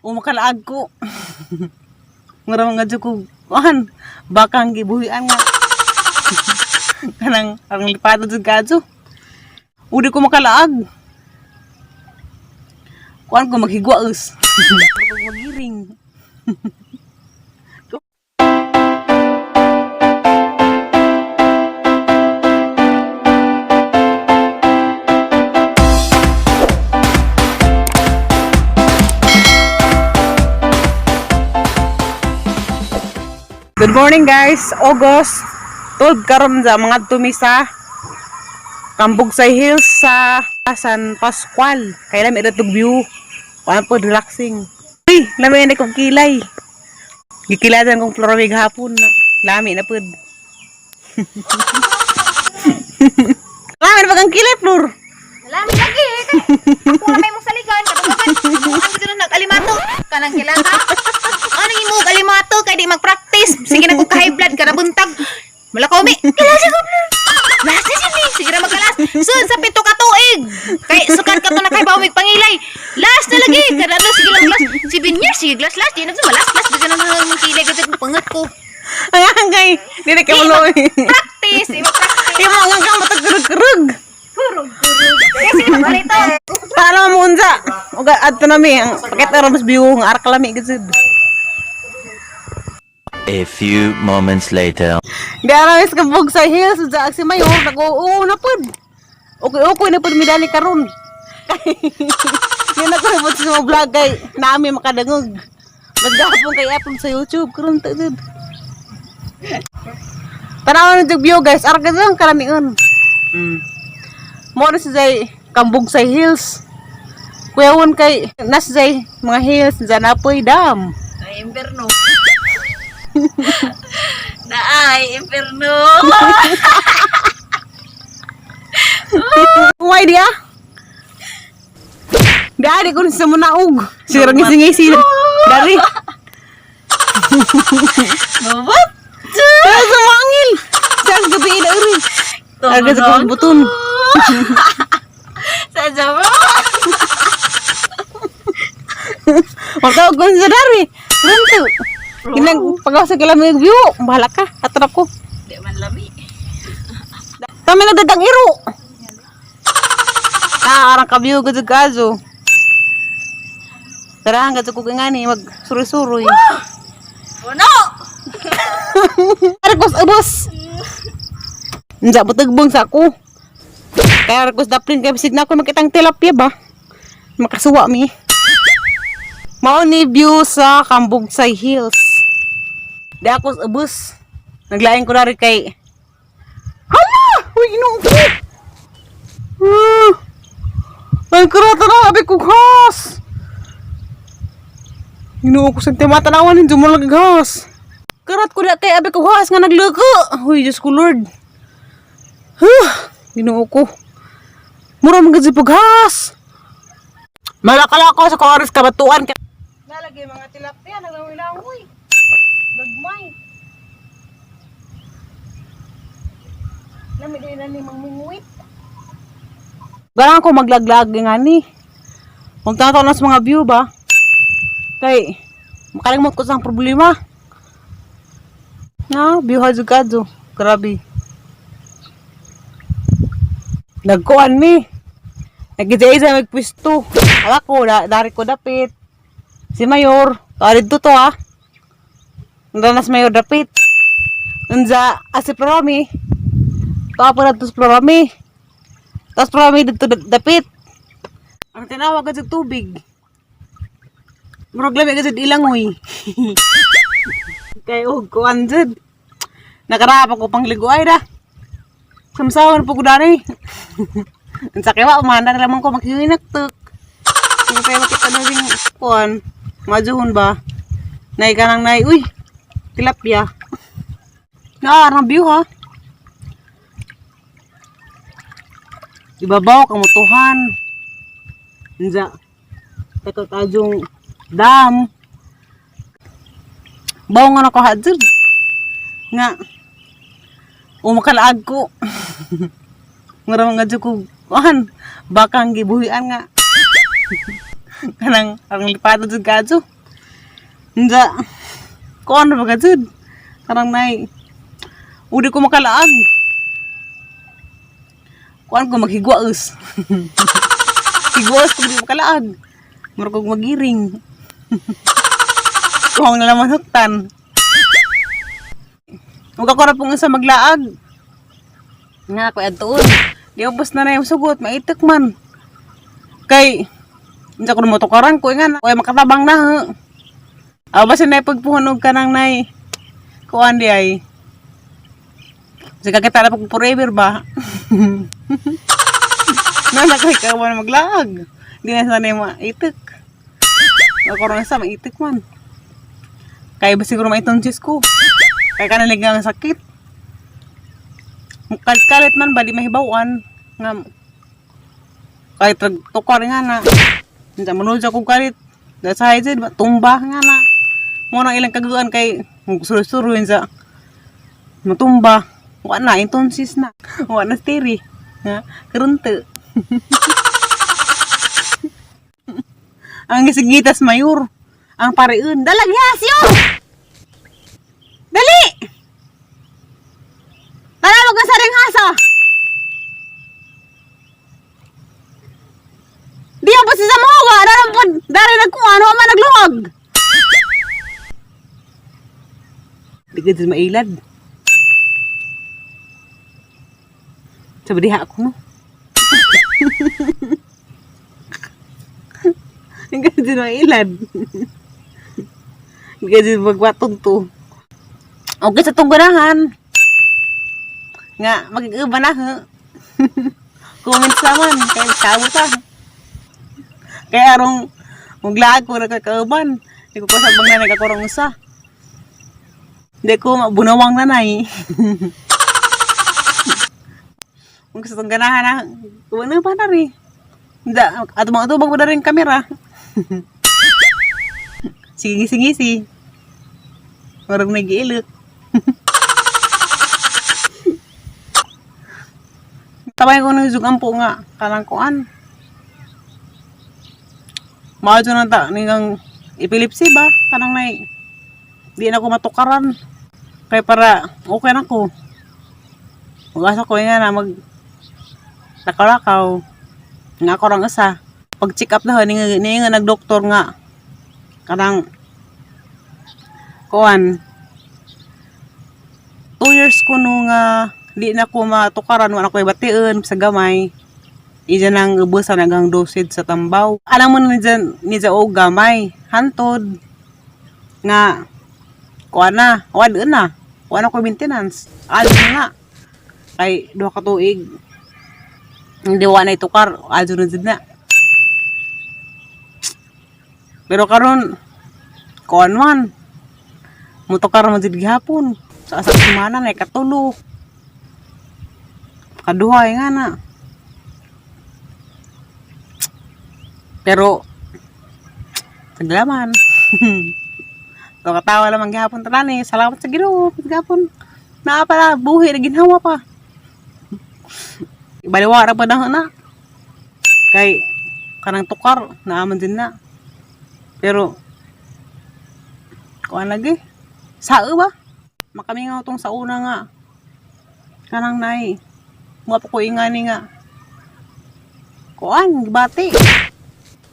O makalaag ko. Mura mga dyan ko, kuan, bakang gibuhian nga. Kanang, ang lipada dyan kadyo. Udi ko makalaag. Kuan ko maghigwaos. Magiring. Good morning, guys. August 12 karon sa mga tumi sa Kambugsay Hills sa San Pascual. Kay lami ra tug view. Kuan po relaxing. Uy, lami na kong kilay. Gikiladan kong Floramig hapon. Lami na pud. Lami na pag ang kilay, Flor. Lami lagi eh. Kay ako na may mong saligan. Kadungan. Ang gito na nag-alimato. Kanang kilata. Anong imo alimato kay di mag-practice. Sige na kung ka-high blood ka na buntag. Malakaw mi. Kalas ko. Last na siya ni. Sige na magkalas. Sun sa 7 ka tuig. Kay sukat ka to na kay bawig pangilay. Last na lagi. Kada ano sige lang last. 7 years sige glass last. Di na last last. Di na nang kilay kasi pangat ko. Ang angay. Di na kayo muloy. Practice. Di practice. Imo ang angay matag kurug-kurug. Kasi magalito. Paano mo unsa? Uga adto na mi ang pakita ra mas view nga arka lami gid sud. A few moments later. Di ara mis kabog sa hills sa si mayor nag-oo na pud. Okay okay na pud mi dali karon. Yun ako report sa mga vlog kay nami makadangog. Mas gahapon kay upload sa YouTube karon ta jud. Tanaw na jud view, guys, arka jud ang kalamion. Mo na si Zay Kambugsay Hills. Kuyawan kay nas Zay mga hills dyan apoy dam. Ay, imperno. Naay, imperno. Why dia? Dari ko sa munaog. Sira ngisi-ngisi. Dari. What? Sa sumangil. Sa gabi ila uri. Aga sa kong buton. Sa jamo. Magtawag ko sa dari. Ganto. Inang pagawa sa kalamig view. Bahala ka. Atrap ko. Di man lami. Tama na dagang iro. Ah, arang ka view gud gazo. Tara hanggang sa kung ngani mag suroy-suroy. Puno! Arkos ubos. Unsa butagbong sa ako. Kaya arkos daplin kay bisig na ako makitang tilapia ba. Makasuwa mi. Mao ni view sa Kambugsay Hills. Di ako sa ubos. Naglain ko dari kay Hala! Uy, Ginoo ko! Ah! Ay, karata na! Abi ko gas! Ginoo ko sa timata na hindi mo lagi gas. Karat ko na kay abi ko has nga nagluko. Huy, Diyos ko Lord. Huh, Ginoo ko. Mura man gud si paghas. Malakalako sa oras kabatuan. Nalagay mga tilapia naglangoy-langoy. Gagmay. Lami din na ni mangunguit. Garang ko maglaglag nga ni. Kung tanaw na sa mga view ba. Kay makalimot ko sa problema. Na, view hadyo. Grabe. Nagkuan mi. Nagija-isa magpwisto. Ala ko, da, dari ko dapit. Si Mayor, dito to ha. Nanda si Mayor dapit. Unza, asi Florami. Tuwa po na to sa Florami. Tapos Florami dito dapit. Ang tinawag ka sa tubig. Murag lami ka sa ilangoy. Kay og kuan jud. Nakarapa ko pang liguay ra. Samsawan po ko dani. Ang sakiwa umanda na lamang ko maghihinaktok. Kung kaya makita na rin kuan, majuhon ba? Nay ka nang nay, uy, tilapia. Na, arang view ha. Ibabaw kamutuhan. Unsa? Takot dam. Baw nga nako hadjud. Nga. O makalaag ko. Mura mga jud ko kuan bakang gibuhian nga. Kanang ang lipada jud kadyo. Nja. Kuan ba ka jud? Karang nay. Udi ko makalaag. Kuan ko maghigwaos. Higwaos ko di makalaag. Murag kog magiring. Kuhang na laman huktan. Huwag ako ra pong isa maglaag. Nga ako adtuon. Di ubos na na yung sugot, maitik man. Kay, hindi ako motokaran ko nga, kay makatabang na. Ha. Aw basta na pagpuhunog ka ng nay. Kuan di ay. Sige kita na pag forever ba? Nana kay ka man maglaag. Di na sana yung maitik. Ako rin sa maitik man. Kaya ba siguro maitonsis ko? Kaya ka naligang ang sakit. Kalit-kalit man ba di mahibawan nga kahit tukar nga na. Unsa manulod sa kong kalit. Dasahay jud tumba nga na. Mo nang ilang kaguan kay suro-suro sa matumba. Wa na intonsis na. Wa na steri. Nga karunte. Ang gisigitas mayor. Ang pariun. Dalag yas yo! Dali! Tara, wag ka sa ring hasa! Di ako sa mahawa, darang po, dari nagkuhan, wa man nagluwag. Di ka dyan mailad. Sabi diha ako, no? Di ka dyan mailad. Di ka dyan magwatong to. Okay sa tong ganahan. Nga, mag-iuban na, ha? Comments naman, kaya kabo ta. Kaya arong maglaag ko na kakauban. Hindi ko kasabang nanay kakurong usa. Hindi ko mabunawang nanay. Kung gusto tong ganahan na, wala pa na rin. Hindi, ato mga tubang ko na rin kamera. Sige, ngisi ngisi. Parang nag-iilok. Tabay ko ng ampo nga, kanang kuan. Maadyo na ta, ningang epilepsy ba? Kanang nay, di na ko matukaran. Kaya para, okay na ko. Mag-asa ko nga na mag lakaw-lakaw. Nga ako rang asa. Pag check up na ho, ni nga nagdoktor nga. Kanang, kuan, 2 years ko no nga di na ko matukaran, wala ko ibation sa gamay. Ija nang ubusan hanggang dosage sa tambaw. Alam mo nija, nija og gamay, hantod nga kuan na, wad na. Wala ko maintenance. Adto na nga. Kay duha ka tuig. Hindi wa na itukar, adto na jud na. Pero karon kuan man. Mutukar man jud gihapon. Sa asa semana na katulo. Kaduha nga na. Pero saglaman. So katawa lamang gihapon tanan eh. Salamat sa Ginoo gihapon. Naa pala buhi na ginhawa pa. Baliwara pa na na. Kay kanang tukar naaman din na. Pero kuan lagi. Sao ba? Makamingaw tong sa una nga. Kanang nay. Mga pa ko ingani nga. Kuan, gibati.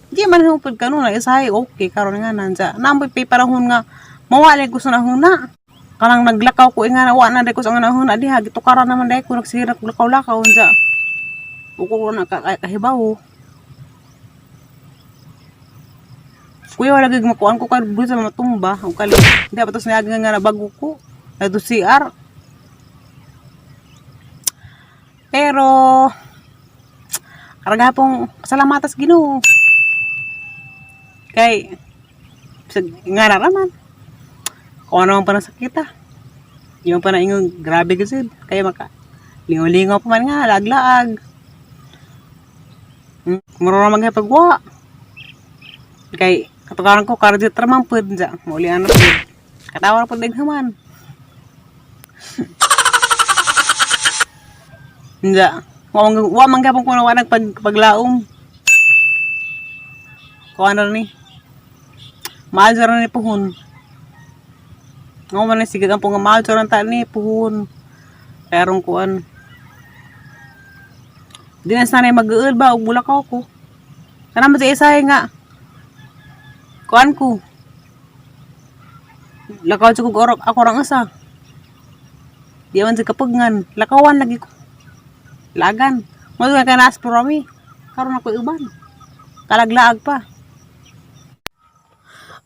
Di man hupod ka nun, isahay, okay, karon nga nanja. Namboy pay panahon nga, mawalay ko sa nahuna. Kanang naglakaw ko nga wa na ko sa nga nahuna diha gitukaran naman dai ko nagsirak lakaw-lakaw unja. Uko ko na kahibaw. Kuya wala gig makuan ko kay sa matumba og kali. Hindi pa tos niya nga nabago ko. Nato CR. Pero karagapong pasalamatas Ginoo. Kay sa nga na raman. Kung ano man pa ng sakit ah. Yung pa na ingon, grabe kasi. Kaya maka lingaw-lingaw pa man nga, laag-laag. Marunong maghapagwa. Kay katukaran ko, karjit ramang pud dya. Maulian na pud. Katawa na pud human. Dya. Wa man gapon ko na wa nagpag paglaom. Kuha na ni. Maadyo ra ni puhon. Ngo man sige ang nga mahal sa ta ni puhon. Karong kuan. Di na sanay mag-uul ba og mulakaw ko. Kana man sa isahe nga. Kuan ko. Lakaw sa kog orok ako rang asa. Di man sa kapagngan, lakawan lagi ko. Lagan. Mo nga ka nas mi. Karon ako uban. Kalaglaag pa.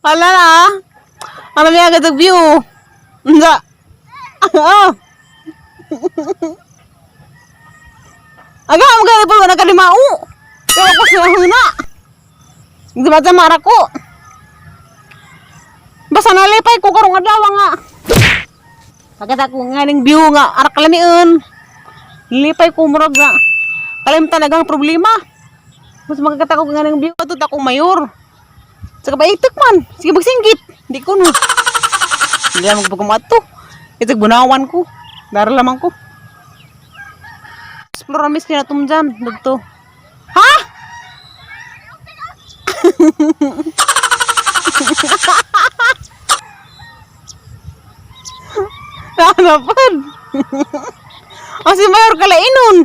Wala na. Ano niya agad view? Unsa? Oh. Aga mo gani po na kalimao. Pero ako sa huna. Di ba mara ko? Basta nalipay ko karong adlaw nga. Pagkata ko nga ning view nga arak kalamiun. Lipay ko murag nga. Kalimtan nagang problema. Mas makakata ko nga ning view ato akong mayor. Saka ba itik man. Sige magsinggit. Di ko no. Hindi na magpagkumato. Ito bunawan ko. Dara lamang ko. Explore miss kina tumdyan. Dagto. Ha? Hanapad. O si Mayor Kalainon.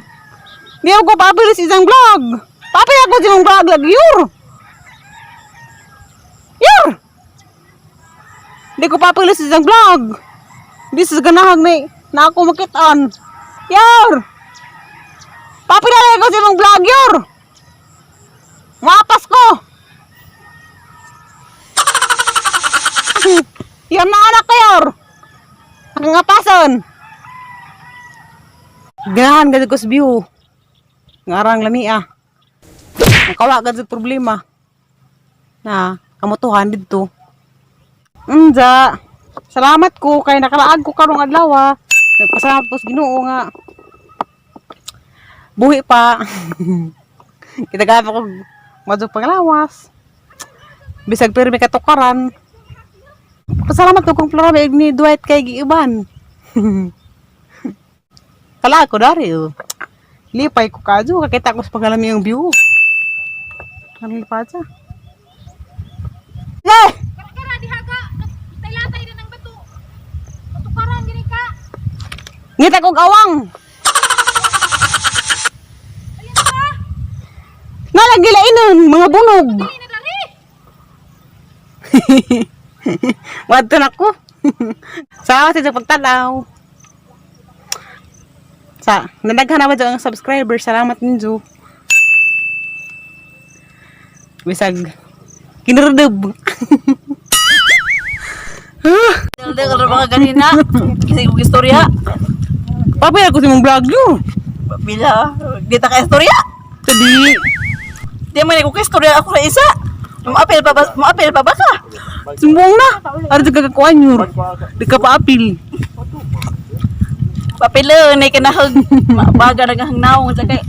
Di ako papabilis isang vlog. Papil ako sa imong vlog lagi yur. Yur! Di ko papabilis isang vlog. Di sa ganahag na na ako makitaan. Yur! Papilala ko sa imong vlog yur. Mapas ko. Yan na anak ko yur. Ang ngapason. Ganahan gad ko sa view. Ngarang lami ah. Nakawa gad sa problema. Na kamutuhan didto. Unja. Salamat ko kay nakalaag ko karong adlaw ah. Nagpasalamat ko sa Ginoo nga. Buhi pa. Kita pa ko madug panglawas. Bisag pirmi katukaran. Pasalamat ko kung Flora ni Dwight kay giuban. Kala ko dari oh. Lipay ko kadyo kakita ko sa pagalami yung view. Ano pa siya? Eh! Kara diha ka. Latay na ng bato. Patukaran diri ka. Ngita kog awang. Nalagilainon mga bunog. Dili na dari. Wadto na ko. Salamat sa pagtanaw. Sa nadaghan na ba dyan ang subscriber? Salamat ninyo. Bisag kinurdub. Daldal ka mga ganina. Kasi kong istorya. Papaya ko sa imong vlog yun. Pila, di ta ka istorya. Tadi. Di man ko istorya ako na isa. Maapel pa ba ka? Sumbong na. Ano sa kakakuan yun? Di ka pa-apil. Papila na kanahag. Baga nagahang naong sa kay.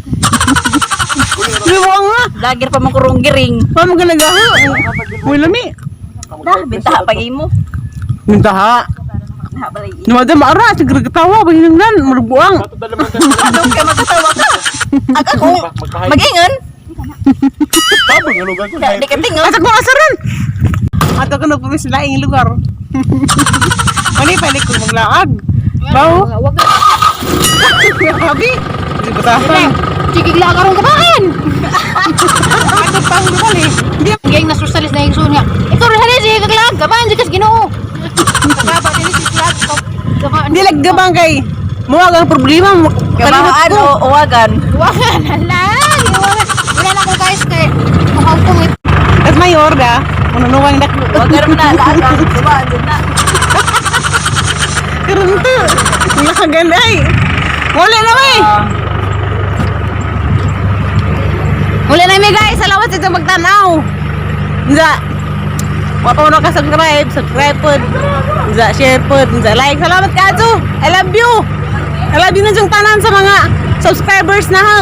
Sumbong nga. Vlogger pa man kurong giring. Pa magalagaho. Uy, lami. Dah binta pag imo. Mintaha. Nah, balay. Numada maara. Siguro katawa. Bahinanglan. Marubuang. Ano ka magkatawa ka? Ag ako mag-ingon. Di ka tingon. Asa ko asaran. Ato ko nagpumis laing lugar. Mali pali ko maglaag. Bawo. Wag na. Grabe. Di batasan. Chikigla karon kabaan. Ato pang lugar eh. Di Gayeng nasusalis na yung niya. Ikaw Rosales, sige kaglag, kabaan siya kas Ginoo. Kababa din si Clark. Kabaan. di laggabang kay mo ang problema mo. Kalimot Kabahaan ko. o uwagan. Iwagan, hala. Iwagan. Wala na akong guys kay mukhang kung At mayor da. Manunuwang dak. Uwagan mo na laagan. Dumaan dyan na. Karon to. Nakaganay. Wala na we. Wala na mi guys. Salamat sa inyong magtanaw. Nza. Wa pa mo ka subscribe, subscribe pod. Nza share pod, nza like. Salamat kaadto. I love you. I love you na diyang tanan sa mga subscribers na ha.